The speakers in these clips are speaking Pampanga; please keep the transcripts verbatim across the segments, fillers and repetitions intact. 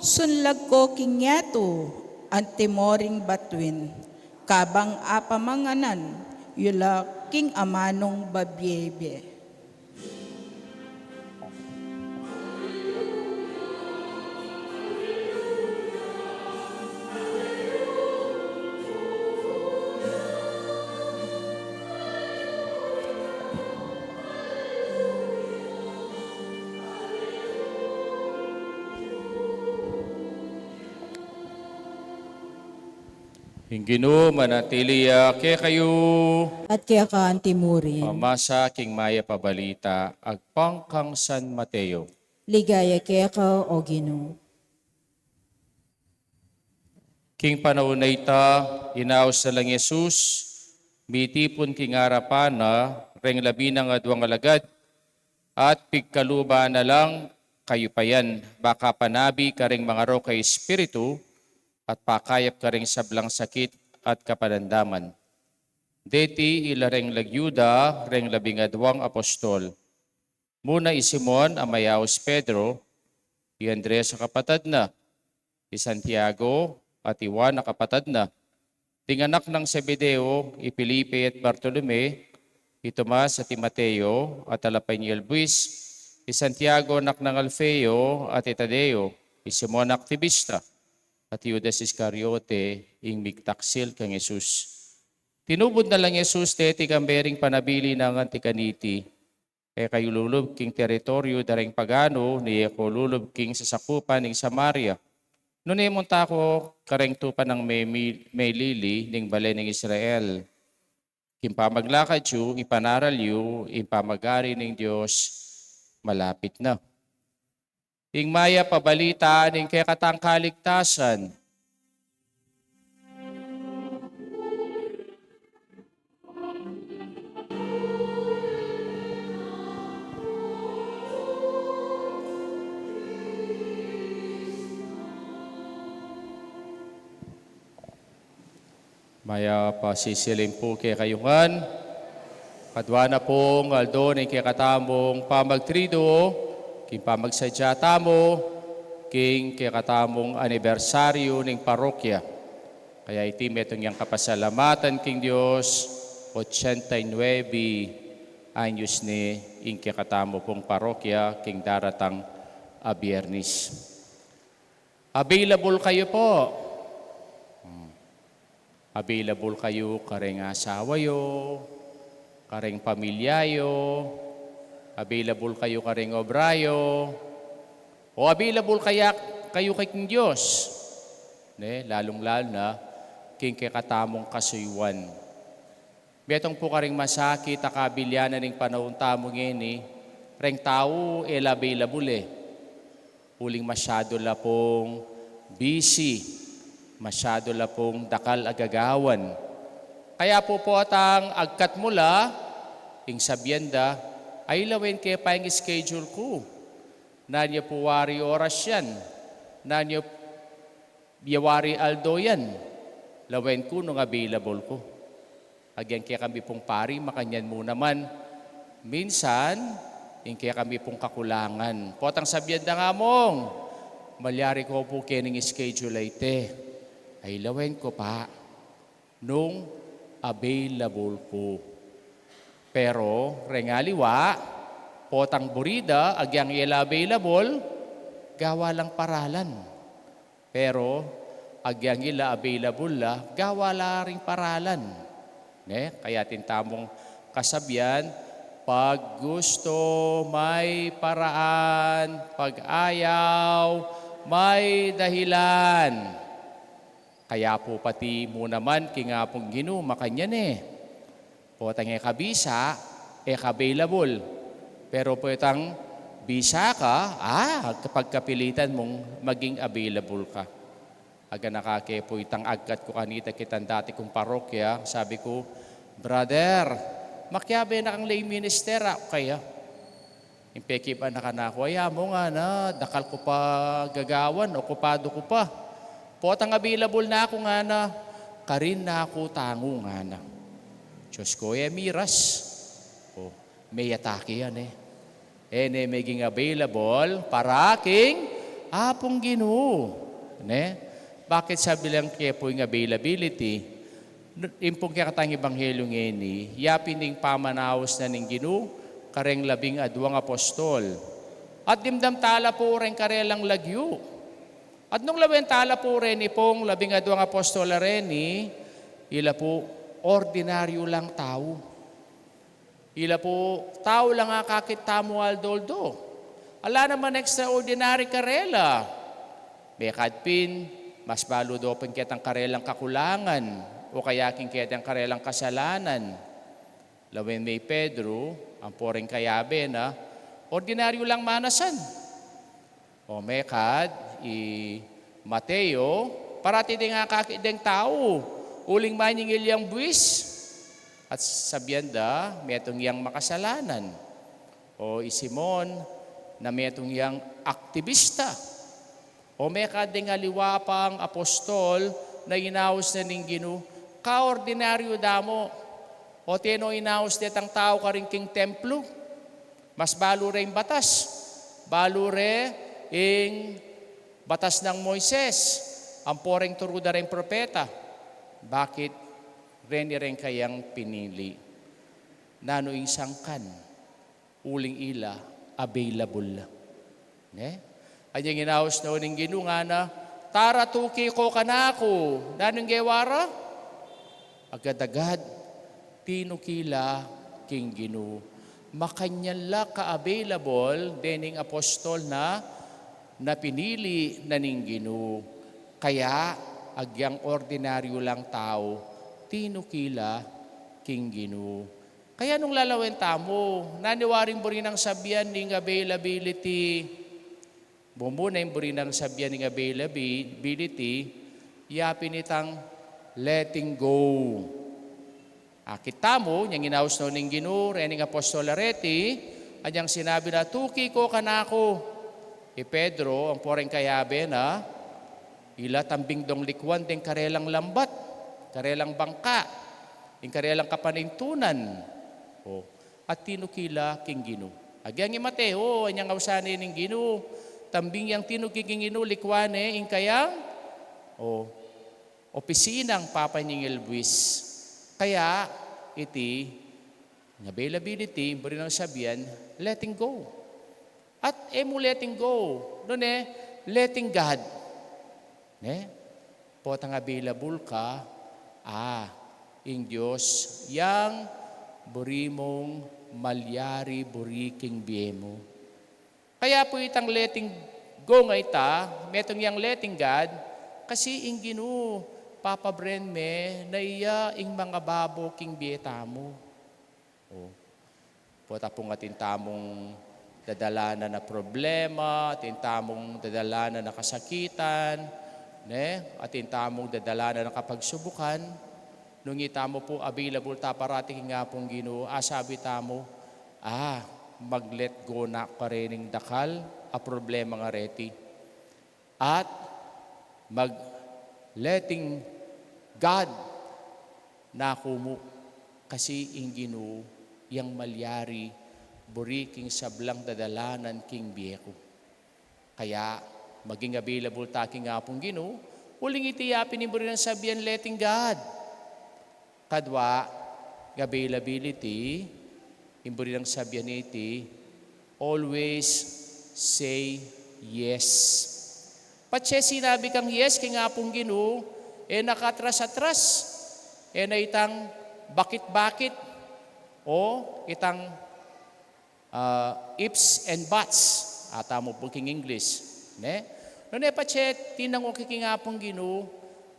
Sunlag ko king yatu, antimo ring batuin, kabang apamanganan yu la king amanung babiebie. Ing Ginu manatili ya kekayu. At keka antimurin. Pamasa king mayap a balita agpang kang San Mateo. Ligaya keka, O Ginu. King panaun a ita, inaus na lang Jesus, mitipun king arapan na reng labi nang adwang alagad, at pigkaluban na lang, "Kayu pa yan, baka panabi kareng mangarok a espiritu, at pakayap kareng sablang sakit at kapanandaman." Deti ila reng lagyu da reng labing adwang apostol. Muna i Simon a mayaus Pedro, i Andres a kapatad na, i Santiago at i Juan a kapatad na, ding anak nang Zebedeo, i Felipe at Bartolome, i Tomas at i Mateo, at talapanyal buis, i Santiago anak nang Alfeo at i Tadeo, i Simon a aktibista, at i Judas Iscariote, ing migtaksil kang Jesus. Tinubud na lang Jesus deti kambe ring panabilin nang anti kaniti. E kayu lulub king teritoryu da reng pagano, ni e ko lulub king sasakupan ning Samaria. Nune munta ko kareng tupa nang me-, melili ning bale ning Israel. King pamaglakad yu, ipanaral yu ing pamagari ning Dios malapit na. Ing mayap a balita ning kekatang kaligtasan. Mayap a sisilim pu kekayu ngan. Kadwa na pung aldo ning kekatamung pamagtriduo, king pamagsadya tamu king kekatamung anibersaryu ning parokya. Kaya iti metung yang kapasalamatan king Dios, ochenta y nuebe anyos ne ing kekatamu pung parokya king daratang a Biernis. Available kayu pu. Hmm. Available kayu kareng asawa yu, kareng pamilya yu, available kayu kareng obra yu, o available kaya kayu king Dios, ne, lalung-lalu na king kekatamung kasuyuan. Metung pu karing masakit a kabilyanan ning panaun tamu ngeni, reng tau e la available e. Uling masyadu la pung busy, masyadu la pung dakal a gagawan. Kaya pu potang agkat mu la, ing sabian da, "Ay, lawen ke pa ing schedule ku. Nanu ya pu wari oras yan? Nanu ya ya wari aldo yan? Lawen ku nung available ku." Agyang kekami pung pari, makanyan mu naman. Minsan, ing kekami pung kakulangan, potang sabian da nga mung, "Malyari ko pu keni ing schedule a iti." "Ay, lawen ku pa nung available ku." Pero reng aliwa, potang buri da, agyang e la available, gawa lang paralan. Pero agyang ila available la, gawa la ring paralan. Ne? Kaya atin tamung kasabian, "Pag gusto may paraan, pag ayaw may dahilan." Kaya pu pati mu naman king Apung Ginu, makanyan e. Potang e ka bisa, e ka available. Pero potang bisa ka, ah, pagkapilitan mung maging available ka. Aganaka ke pu itang agkat ku kanita kitang dati kung parokya, sabi ku, "Brother, makiabe na kang lay minister, ah, kaya?" Ing pekibat na kanaku, "Ay, Among, ngana, dakal ku pa gagawan, okupadu ku pa." "Potang available na ku," ngana, "karin na ku tangu," ngana. Diyos ku, e miras. O, meyatake yan e. E ne meging available para king Apung Ginu, ne? Bakit? Sabi lang ke pu ing availability, impung kekatang ebanghelyu ngeni, yapin ding pamanaus na ning Ginu kareng labing aduang apostol. At dimdam tala pu reng karelang lagyu. At nung lawen tala pu reni pung labing aduang apostol a reni, ila pu ordinaryu lang tau. Ila pu tau lang akakit tamu aldo-aldo. Ala naman extraordinary karela. Mekad pin, mas balu do pin ketang karelang kakulangan, o kaya king ketang karelang kasalanan. Lawen me i Pedro, ampo reng kayabe na, ordinaryu lang manasan. O mekad i Mateo, parati deng akakit deng tau, uling maningil yang buis, at sabian da, metung yang makasalanan. O i Simon, na metung yang aktibista. O mekad deng aliwa pang apostol na inaus na ning Ginu, kaordinaryu da mu. O teno inaus detang tau karin king templo. Mas balu re ing batas. Balu re ing batas nang Moises, ampo reng turu da reng propeta. Bakit? Reni reng kayang pinili. Nanu ing sangkan? Uling ila available la. Ne? Anyang inaus na ning Ginu ngana, "Tara, tuki ko kanaku." Nanu ing gewa ra? Agad-agad tinuki la king Ginu. Makanyan la ka-available dening apostol na, na pinili na ning Ginu. Kaya agyang ordinaryu lang tau, tinuki la king Ginu. Kaya nung lalawen tamu, nanu waring buri nang sabian ning availability? Bumbuna ing buri nang sabian ning availability, yapin itang letting go. Akit tamu, nyang inaus na ning Ginu rening apostol a reti, anyang sinabi na, "Tuki ko kanaku." I Pedro, ampo reng kayabe na, ila tambing dong likwan deng karelang lambat, karelang bangka, ing karelang kapanintunan. O, at tinuki la king Ginu. Agyang i Mateo, anyang ausan ne ning Ginu, tambing yang tinuki king Ginu, likwan ne ing kayang, o, opisinang papaningil buis. Kaya iti, ing availability, buri nang sabian, letting go. At e mu letting go, nune, letting God. Ne? Potang available ka, a, ing Dios yang buri mung malyari buri king bie mu. Kaya pu itang letting go nga ita, metung yang letting God, kasi ing Ginu, papabren me na iya ing mangababo king bie tamu. O. Pota pung atin tamung dadalanan a problema, atin tamung dadalanan a kasakitan, ne? Atin tamung dadalanan a kapagsubukan, nung itamu pu available ta parati king Apung Ginu, asabi tamu, "Ah, mag-let go na ku karening dakal a problema nga reti." At mag-letting God na ku mu, kasi ing Ginu yang malyari buri king sablang dadalanan king bie ku. Kaya maging available ta king Apung Ginu, uling iti yapin ing buri nang sabian letting God. Kadwa, ing availability, ing buri nang sabian niti, always say yes. Patse sinabi kang yes king Apung Ginu, e na katras-atras, e na itang bakit-bakit, o itang ah, ifs and buts, atamu pu king English, ne? Nune patse tinangu ka king Apung Ginu,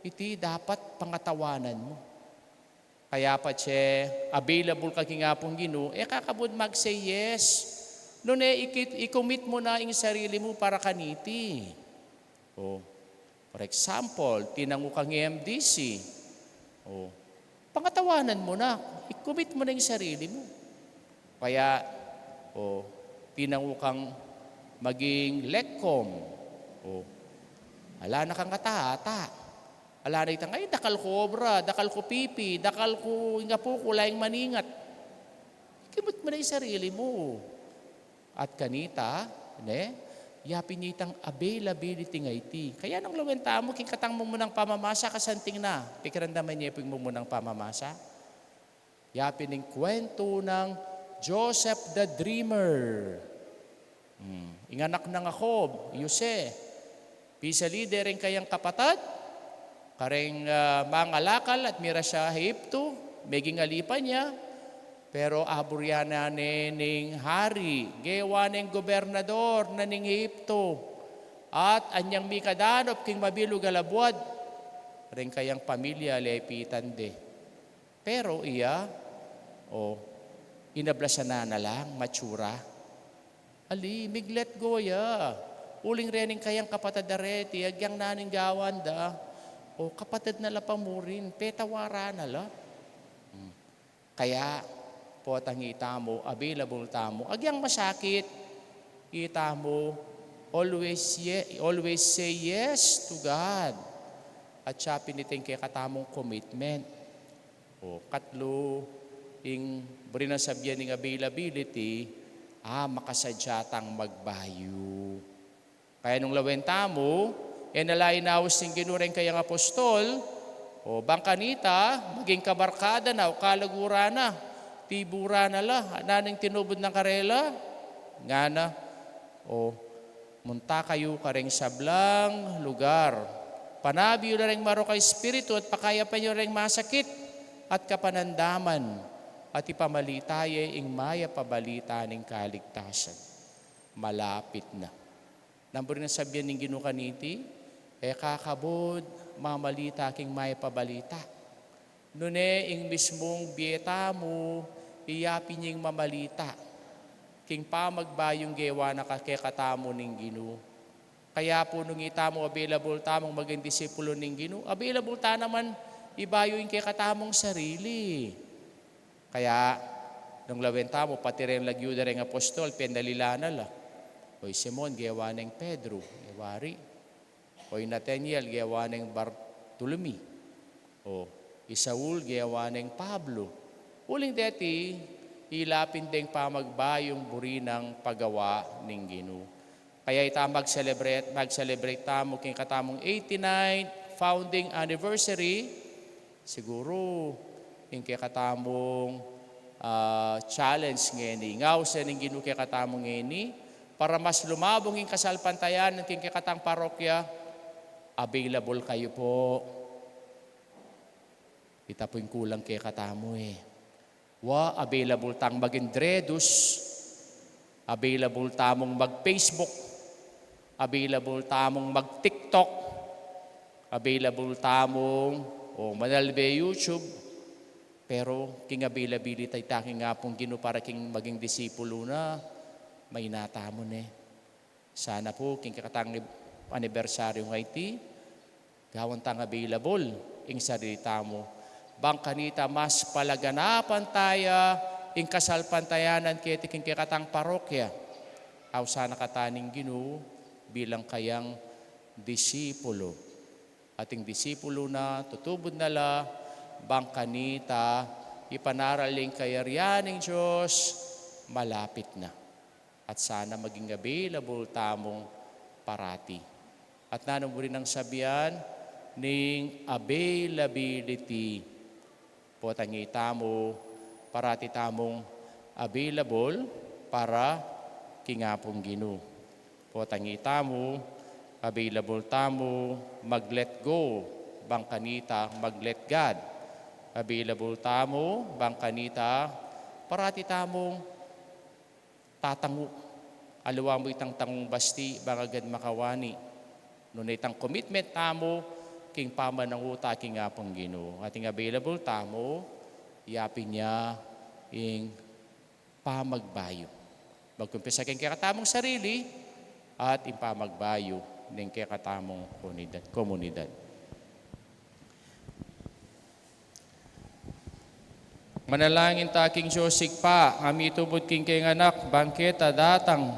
iti dapat pangatawanan mu. Kaya patse available ka king Apung Ginu, e ka kabud mag-say yes. Nune iki-, i-commit mu na ing sarili mu para kaniti. O, for example, tinangu kang M D C. O, pangatawanan mu na, i-commit mu na ing sarili mu. Kaya, o, tinangu kang maging lekkom. O, ala na kang ata-ata. Ala na itang, "Ay, dakal ku obra, dakal ku pipi, dakal ku ing apu ku, ala ing maningat." I-commit mu na ing sarili mu. At kanita, ne, Ya pin itang availability nga iti. Kaya nung lawen tamu, king katang mumunang pamamasa, kasanting na, pikiramdaman ye pu ing mumunang pamamasa. Ya pin ing kuwentu nang Joseph the Dreamer. Hmm. Ing anak nang Jacob, Jose, pisali de reng kayang kapatad, kareng, ah, mangalakal at mira ya Egipto, meging alipan ya. Pero aburian na ne ning hari, gewa neng gobernador na ning Egipto, at anyang mikadanop king mabilug a labuad, reng kayang pamilya lepitan de. Pero iya, o, inablasan na na lang, matsura. Ali, mig-let go ya. Uling rening kayang kapatad a reti, agyang na ning gawan da. O, kapatad na la pa murin, petawaran na la. Hmm. Kaya, potang itamu, available tamu. Agyang masakit, itamu, always, ye, always say yes to God. At ya pin iting kekatamung commitment. O, katlu, ing buri nang sabian ning availability, a, makasadya tang magbayu. Kaya nung lawen tamu, e na la inaus ning Ginu reng kayang apostol, o bang kanita, maging kabarkada na, o kalaguran na, tiburan na la, na ning tinubud na karela, ngana, o, munta kayu kareng sablang lugar. Panabi yu la reng marok a espiritu at pakayapan yu reng masakit at kapanandaman at ipamalita ye ing mayap a balita ning kaligtasan. Malapit na. Nanu buri nang sabian ning Ginu kaniti, e ka kabud mamalita king mayap a balita. Nune ing mismung bie tamu, iya pin ing mamalita king pamagbayung gewa na kekatamu ning Ginu. Kaya pu nung itamu available tamung maging disipulo ning Ginu, available ta naman ibayu ing kekatamung sarili. Kaya, nung lawen tamu, pati reng lagyu da reng apostol, penalila na la. O i Simon, gewa neng Pedro, e wari. O i Nathaniel, gewa neng Bartolome. O i Saul, gewa neng Pablo. Uling deti, ila pin deng pamagbayung buri nang pagawa ning Ginu. Kaya ita mag-celebrate, mag-celebrate tamu king katamung eighty-ninth founding anniversary, siguru, ing kekatamung, ah, challenge ngeni, ngausan ning Ginu kekatamu ngeni, para mas lumabung ing kasalpantayanan king kekatang parokya, available kayu pu. Ita pu ing kulang kekatamu e. Wa, available tang maging dreadus, available tamung mag-Facebook, available tamung mag-TikTok, available tamung, o, manalbe YouTube, pero king availability ta king Apung Ginu para king maging disipulo na, maina tamu ne. Sana pu, king kekatang anibersaryu nga iti, gawan tang available ing sarili tamu. Bang kanita mas palaganapan taya ing kasalpantayanan keti king kekatang parokya. Ausan na kata ning Ginu bilang kayang disipulo. At ing disipulo na, tutubud na la, bang kanita, ipanaral ing kayarian ning Dios, malapit na. At sana maging available tamung parati. At nanu buri nang sabian ning availability. Potang itamu, parati tamung available para king Apung Ginu. Potang itamu, available tamu mag-let go, bang kanita mag-let God. Available tamu, bang kanita, parati tamung tatangu. Aliwa mu itang tangung basti, bang agad makawani. Nune itang commitment tamu king pamanangu ta king Apung Ginu. At ing available tamu, yapin ya ing pamagbayu. Magkumpisa king kekatamung sarili at ing pamagbayu ning kekatamung komunidad. Komunidad. Manalangin ta king Dios Ibpa, a mitubud king kayang Anak, bang keta datang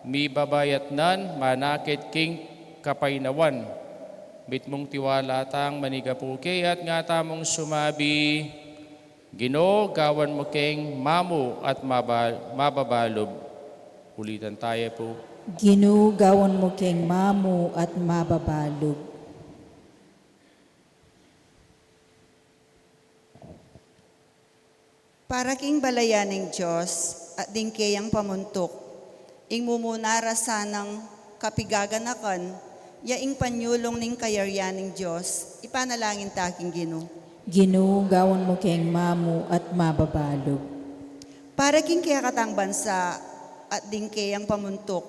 mibabayatnan, manakit king kapaynawan. Mitmung tiwala tang manigapu kaya at nga tamung sumabi, Ginu, gawan mu keng mamu at maba-, mababalub. Ulitan taya pu. Ginu, gawan mu keng mamu at mababalug. Para king balayan ning Dios at ding keyang pamuntuk, ing mumuna ra sanang kapigaganakan, ya ing panyulung ning kayarian ning Dios, ipanalangin ta king Ginu. Ginu, gawan mu keng mamu at mababalug. Para king kekatang bansa at ding keyang pamuntuk,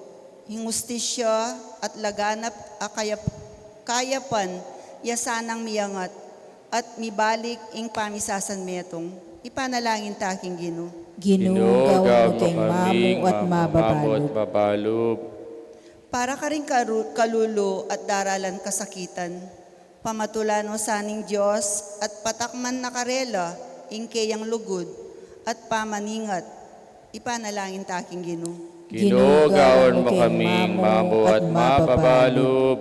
ing hustisya at laganap a kayap-, kayapan ya sanang miyangat at mibalik ing pamisasanmetung. Ipanalangin ta king Ginu. Ginu, gawan mu keng mamu at mababalug. Para karing karu-, kalulu at daralan kasakitan, pamatulan no sa ning Dios at patakman na karela ing keyang lugud at pamaningat. Ipanalangin ta king Ginu. Ginu, gawan mu keng mamu at mababalug.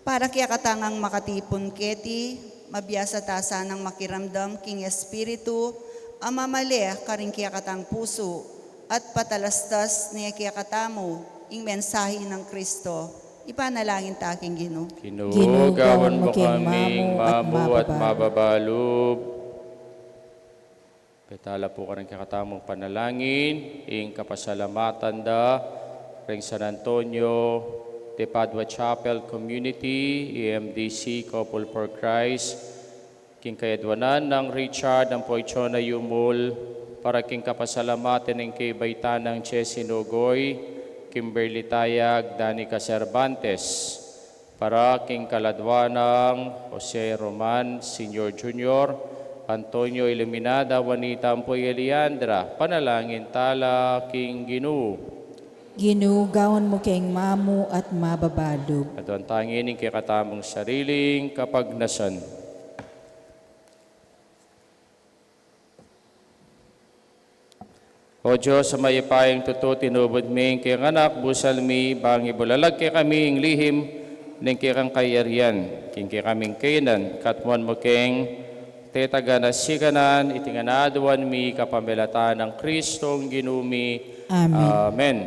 Para kekatang makatipun keti, mabiasa ta sanang makiramdam king Espiritu a mamale karing kekatang pusu at patalastas ne kekatamu ing mensahe nang Kristo. Ipanalangin ta king Ginu. Ginu, gawan mu keng mamu at mababalug. Petala pu karing kekatamung panalangin, ing kapasalamatan da ring San Antonio de Padua Chapel Community, E M D C, Couple for Christ, king kayadwanan nang Richard ampo i Chona Yumul, para king kapasalamatan ning kaybat nang Chesi Nogoy, Kimberly Tayag, Danica Cervantes, para king kaladwa nang Jose Roman Senior Junior, Antonio Iluminada, Juanita ampo i Eliandra, panalangin tala king Ginu. Ginu, gawan mu keng mamu at mababalug. Aduan ta ngeni ing kekatamung sariling kapagnasan. O Dios, a mayupayang tutu, tinubud me ing kekang Anak, busal mi, bang ibulalag kekami ing lihim ning kekang kayarian, king kekaming kainan, katmuan mu keng tetagan at sikanan, iti ngan aduan mi kapamilatan nang Kristong Ginu mi. Amen. Amen.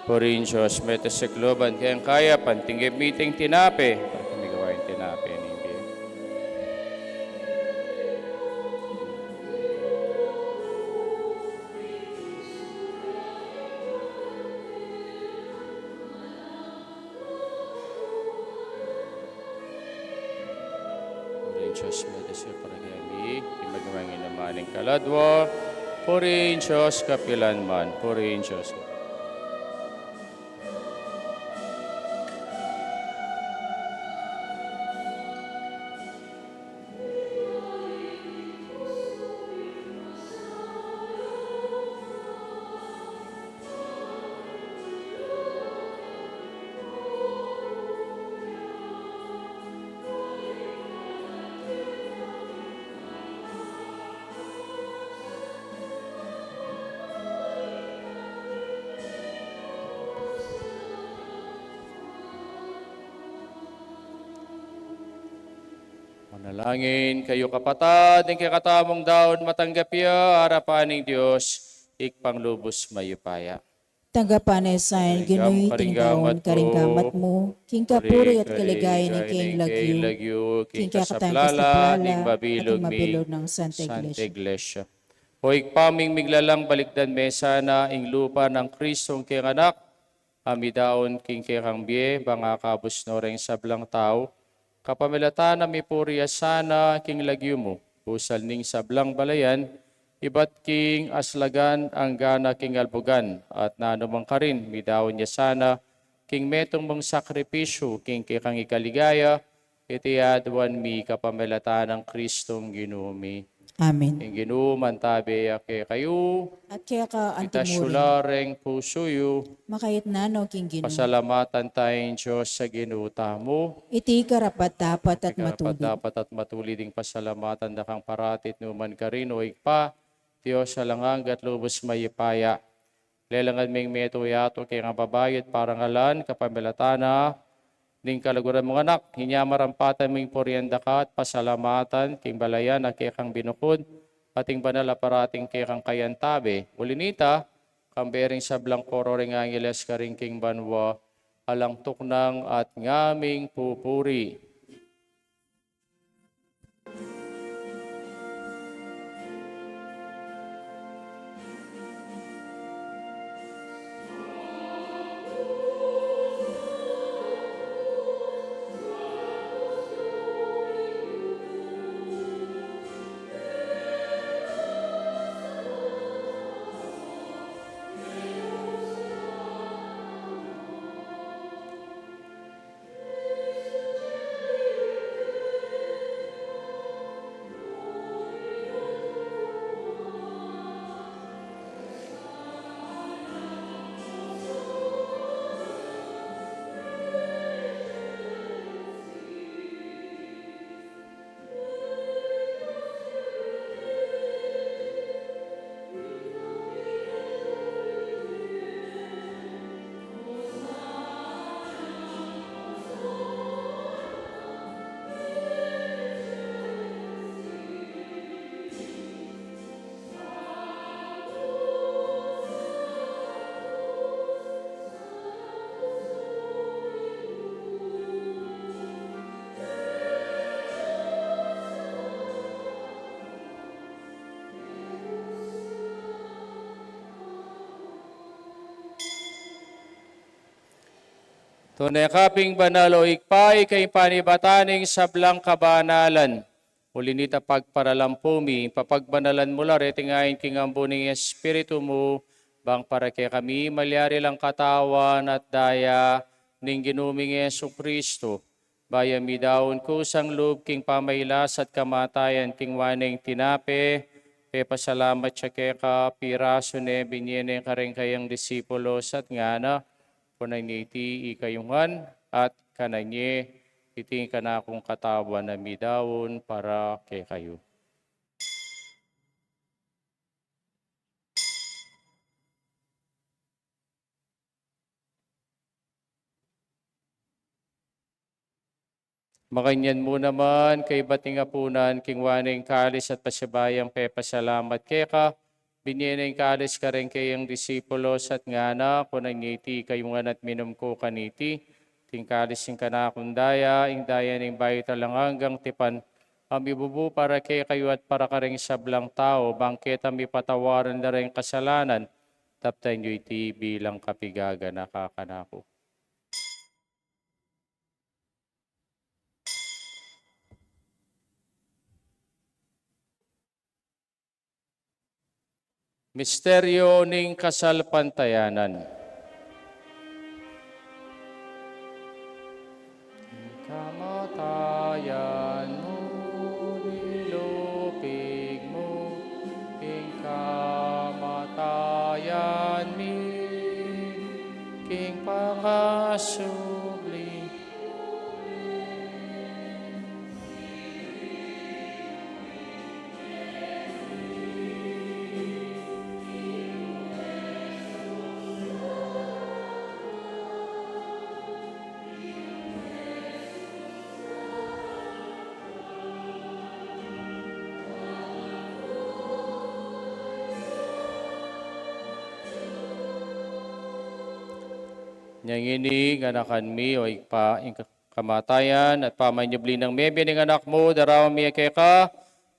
Purihin Dios, mete sa kalub king kayapan, tinggip mi iting tinape, para kami gawa ing tinape ning bie. Purihin Dios, mete sa para kami, ing maging inuman ning kaladwa. Purihin Dios kapilan man. Purihin Dios. Manalangin kayu, kapatad, ing kekatamung daun matanggap ya arapan ning Dios, Ibpang lubus mayupaya. Tanggapan na sa Ginu ing daun karing gamat mu, king kapurian at kaligayan ning kayang lagyu, king kekatang kasaplalan ning mabilug nang Santa Iglesia. O Ibpa ming miglalang, balikdan me sana ing lupa nang Kristong kekang Anak, a midaun king kekang bie, bang akabus no reng sablang tau, kapamilatan na mipuri ya sana king lagyu mu, busal ning sablang balayan, ibat king aslagan angga na king albugan, at nanu man karin midaun ya sana king metung mung sakripisyu king kekang ikaligaya, iti aduan mi kapamilatan nang Kristong Ginu mi. Amen. Ing Ginu mantabe ya kekayu. At keka antimurin. Itas yu la reng pusu yu. Makayatna no king Ginu. Pasalamatan taya ing Dios a Ginu tamu. Iti karapat-dapat at matulid. Iti karapat-dapat at matulid ing pasalamatan da kang parati at nu man karin, o Ibpa, Dios a alang angga at lubus mayupaya. Lelangan ming metung yatu kekang babai at parangalan, kapamilatan na ning kaluguran mung Anak, inya marampatan ming purian da ka at pasalamatan king balayan a kekang binukud, at ing banal a parati kekang kayantabe. Uli nita, kambe ring sablang koro ring angeles karin king banua, alang tuknang at ngaming pupuri. Tune ka pin banal, o Ibpa, ika ing panibatan ning sablang kabanalan. Uli nita pagparalampu mi, papagbanalan mu la reti ngan king ambun ning Espiritu mu, bang para kekami malyari lang katawan at daya ning Ginu ming Jesucristo. Bayu midaun kusang lub king pamailas at kamatayan, tinguan ne ing tinape, pepasalamat ya keka, pirasu ne, binie ne kareng kayang disipulos at ngana, kunan ye iti ikayu ngan at kanan ye, iti ing kanakung katawan a midaun para kekayu. Makanyan mu naman, kaybat ning apunan, tinguan ne ing kalis at pasibayu yang pepasalamat keka, binie ne ing kalis kareng kayang disipulos at ngana, kunan ye iti ikayu ngan at minum ko kaniti, iti ing kalis ning kanakung daya, ing daya ning bayu at alang anggang tipan, a mibubu para kekayu at para kareng sablang tau, bang keta mipatawaran la reng kasalanan. Daptan yu iti bilang kapigaganaka kanaku. Misteryo ning kasalpantayanan. Kamatayan mu, nilupig mu, king kamatayan mi, king pangasubli. Ngeni, ganakan mi, o Ibpa, ing kamatayan at pamanyubli nang mebie ning Anak mu, daraun mi keka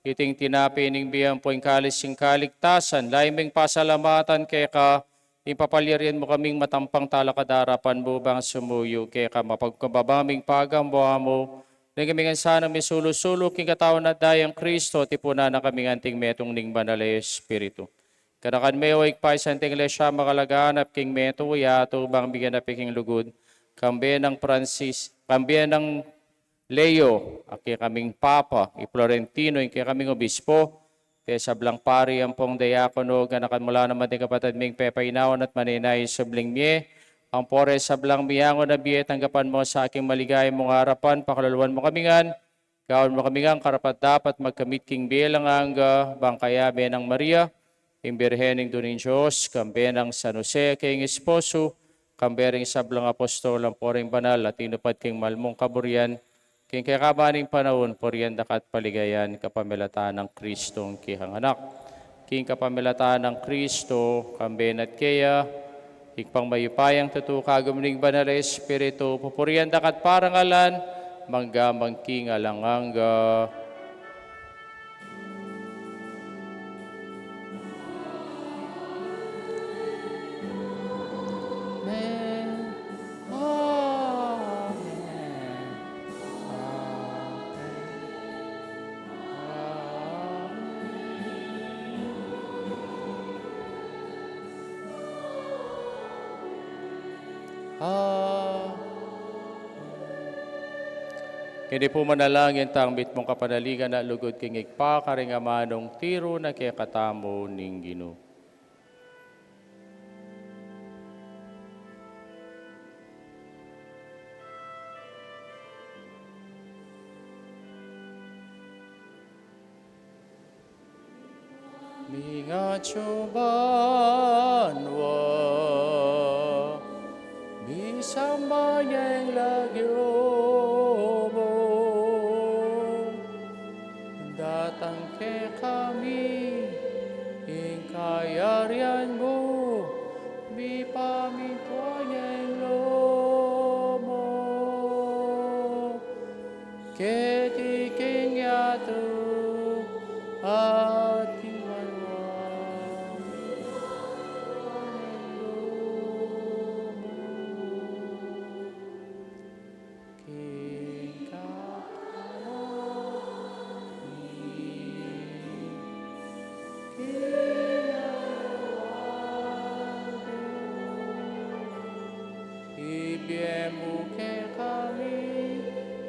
iting tinape ning bie ampo ing kalis ning kaligtasan. Lalu ming pasalamatan keka, ing papalyarian mu kaming matampang talakad king arapan mu bang sumuyu keka, mapagkumbaba ming pagamu-amu, nung kami ngan sanang misulu-sulu king katawan at dayang Kristo, tipunan na kami ngan anting metung ning Banal a Espiritu. Ganakan me, o Ibpa, ing Santa Iglesia makalaganap king metung yatu, bang miganapi king lugud, kambe nang Francis, kambe nang Leo, a kekaming Papa, i Florentino, ing kekaming Obispo, ding sablang pari ampong diakono, ganakan mu la naman ding kapatad ming pepainawa at manenaya king subling mie, ampo ding sablang miyangu na bie, tanggapan mu sa king maligaya mung arapan, pakaluluan mu kami ngan, gawan mu kami ngan karapat-dapat magkamit king bie alang angga, bang kayabe nang Maria, ing Birhen Indu ning Dios, kambe nang San Jose a kayang esposo, kambe ring sablang apostol ampo ring banal a tinupad king malmung kaburian, king kekaban ning panaun, purian daka at paligayan, kapamilatan nang Kristong kekang Anak. King kapamilatan nang Kristo, kambe na at keya, Ibpang mayupayang tutu, kagum ning Banal a Espiritu, pupurian daka at parangalan, mangga man king alang angga. Amen. Amen. Amen. Ah. Ngeni pu manalangin tang mitmung kapanaligan at lugud king Ibpa karing amanung tiru na kekatamu ning Ginu. Ning atsu banua, misamban ya ing lagyu mu, datang kekami ing kayarian mu, mipamintuan ya ing lub mu keti king yatu at king banua. King kakanan mi king arawan-arawan, ibie mu kekami,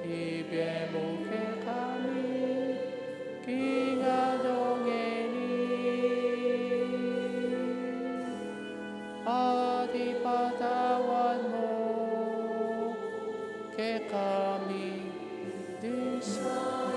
ibie mu kekami king aldo ngeni, at ipatawad mu kekami ding sala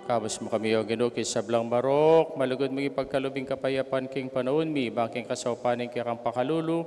Kabus mu kami, O Ginu, king sablang marok, malugud mung ipagkalub ing kapayapan king panaun mi, bang king kasaupan ning kekang pakalulu,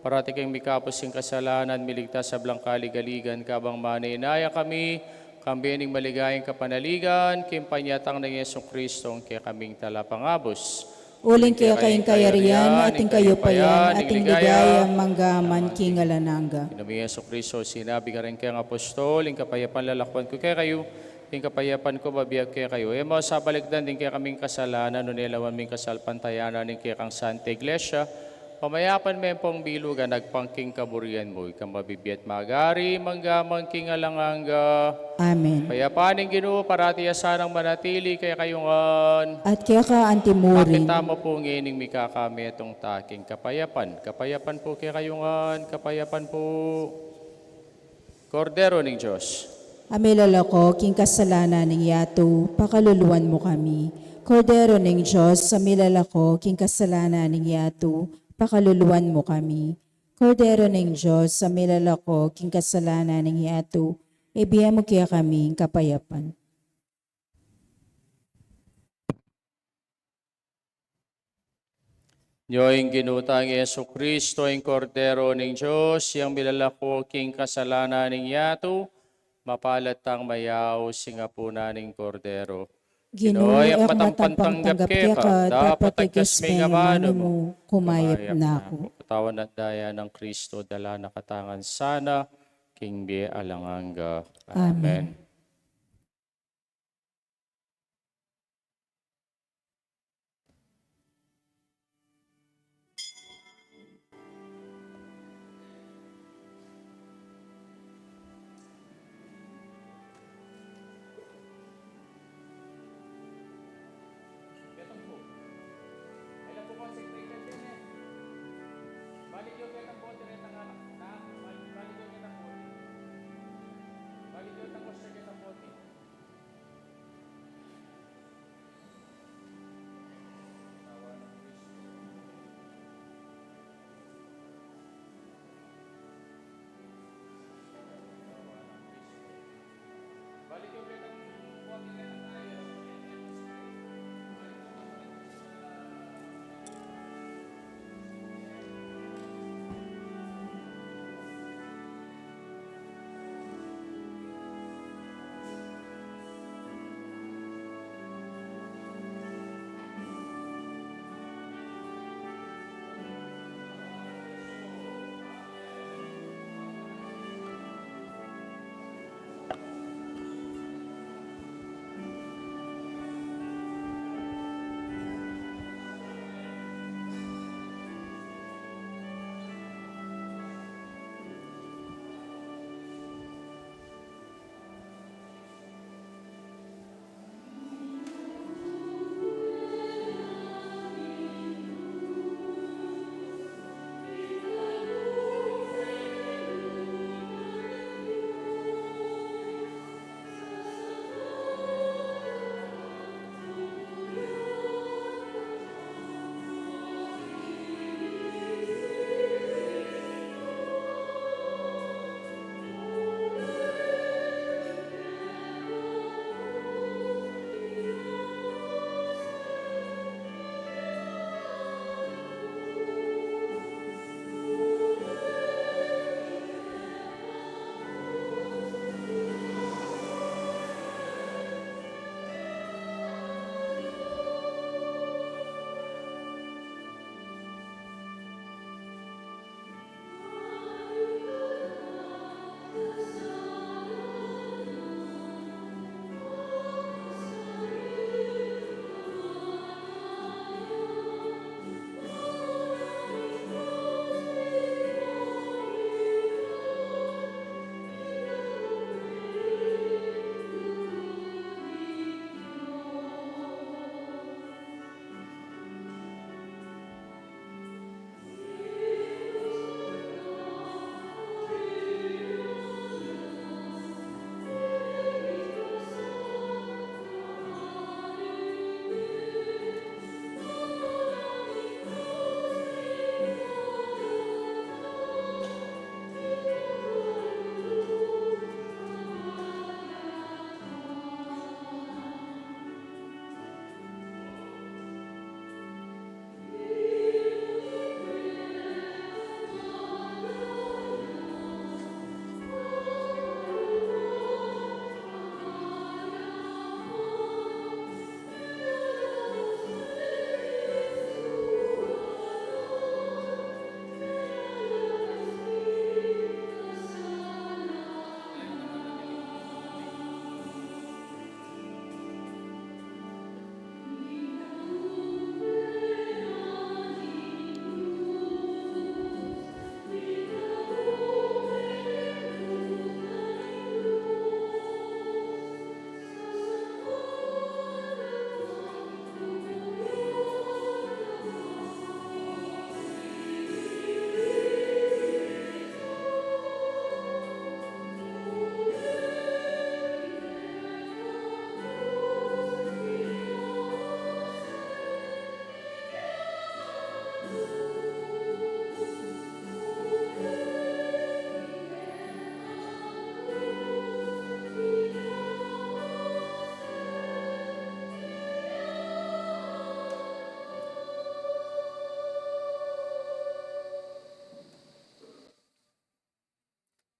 parati kaming mikabus king kasalanan, miligtas king sablang kaligaligan, kabang manenaya kami, kambe ning maligayang kapanaligan, king panyatang nang Jesucristo, ing kekaming Talapangabus. Uling keka ing kayarian, at ing kayupayan, at ing ligaya, mangga man king alang angga. Ing Ginu ming Jesucristo, sinabi karing kayang apostol, ing kapayapan lalakwan ku kekayu, ing kapayapan ku bibie ku kekayu. E mu sa balikdan ding kekaming kasalanan, nune lawan mu ing kasalpantayanan ning kekang Santa Iglesia, pamayapan me ampong bilugan agpang king kaburian mu, ika ing mabibie at magari, mangga man king alang angga. Amen. Ing kapayapan ning Ginu, parati ya sanang manatili kekayu ngan. At keka antimurin. Pakit tamu pu ngeni ing mikakametung ta king kapayapan. Kapayapan pu kekayu ngan, kapayapan pu. Kordero ning Dios, a milalako king kasalanan ning yatu, pakaluluan mu kami. Kordero ning Dios, a milalako king kasalanan ning yatu, pakaluluan mu kami. Kordero ning Dios, a milalako king kasalanan ning yatu, ibie mu kekami ing kapayapan. Nyo ing Ginu tang Jesucristo, ing Kordero ning Dios, yang milalako king kasalanan ning yatu, mapalad tang mayaus king apunan ning Kordero. Ginu, e ku matampang tanggap keka, dapot agkas me ing amanu mu, kumayap na ku. Katawan at daya nang Kristo, dala na katamu ngan sana king bie alang angga. Amen. Amen.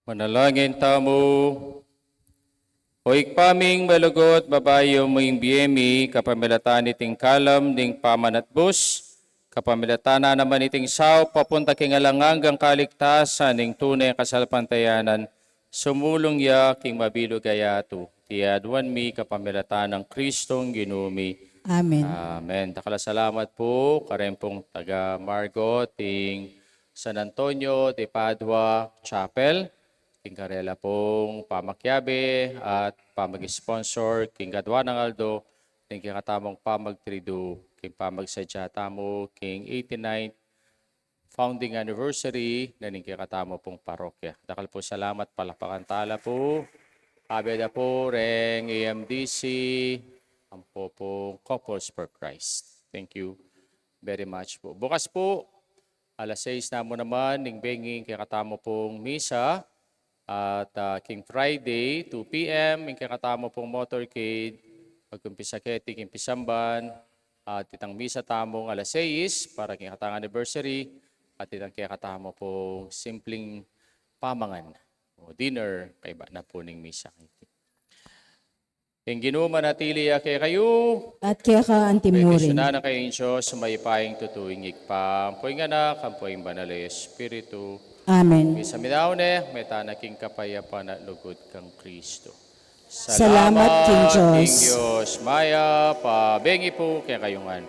Manalangin tamu. O Ibpa ming malugud, babayu mu ing bie mi kapamilatan niting kalam ning pamanatbus, kapamilatan na naman niting saup papunta king alang anggang kaligtasan ning tune kasalpantayanan, sumulung ya king mabilug a yatu. Iti aduan mi kapamilatan nang Kristong Ginu mi. Amen. Amen. Dakal a salamat pu kareng pung taga Margot, king San Antonio de Padua Chapel, king karela pung pamakiabe at pamag-sponsor king kaduang aldo ning kekatamung pamagtridu king pamagsadya tamu king eighty-ninth founding anniversary na ning kekatamu pung parokya. Dakal pung salamat, palapakan tala pu. Abe da pu reng A M D C, ampo pung Couples for Christ. Thank you very much pu. Bukas pu, alas sais namu naman ning benging kekatamu pung misa. At, ah, king Friday, two P M, ing kekatamu pung motorcade, mag-umpisa keti king pisamban, at itang misa tamung alas sais para king katang anniversary, at itang kekatamu pung simpleng pamangan o dinner, kaiba na pu ning misa. Ing Ginu manatili ya kekayu. At keka antimurin. Bendisyunan na kayu ning Dios, mayupayang tutu, ing Ibpa, ampo ing Anak, ampo ing Banal a Espiritu. Amen. Misa mi naune, mete tana king kapayapan at lugud kang Kristo. Salamat king Dios. Mayap a bengi pu kekayu ngan.